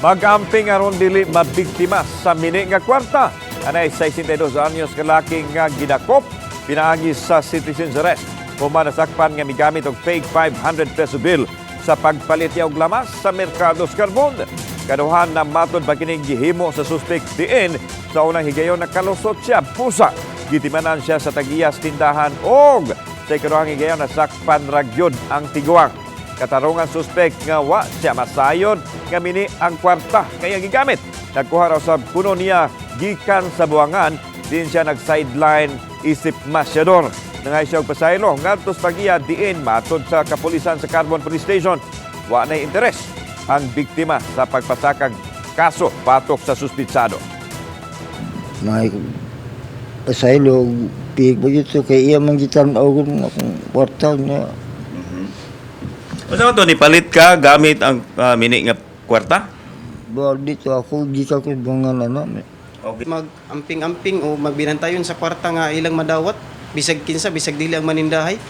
Mag-amping aron dili mabiktima sa mini nga kwarta. Anay 62 anyos ka laki nga gidakop pinaagi sa citizen's arrest. Human nasakpan nga migamit og fake 500 peso bill sa pagpalit niya og lamas sa merkado sa Carbon. Kaduhan na matod pa kining gihimo sa suspek diin sa unang higayon nakalusot siya busa. Gitimanan siya sa tagiyas tindahan og sa ikaduhang higayon nasakpan ra gyud ang tiguang. Katarungan suspek nga wa siya masayod nga mini ang kwarta kaya gigamit. Nagkuha raw sa kuno niya gikan sa buwangan din siya nag-sideline isip masyador. Nangay siya og pasaylo ngadto sa pagiya diin matod sa kapulisan sa Carbon Police Station. Wa nay interes ang biktima sa pagpasakag kaso batok sa suspitsado. May pasaylo, pig ba dito kay iya man gitan-aw ko akong kwarta niya. Unsa man to, nipalit ka gamit ang mini nga kwarta? Ba dito ako gikan ko bangan ana. Okay. Mag-amping-amping o magbinantayon sa kwarta nga ilang madawat, bisag kinsa, bisag dili ang manindahay.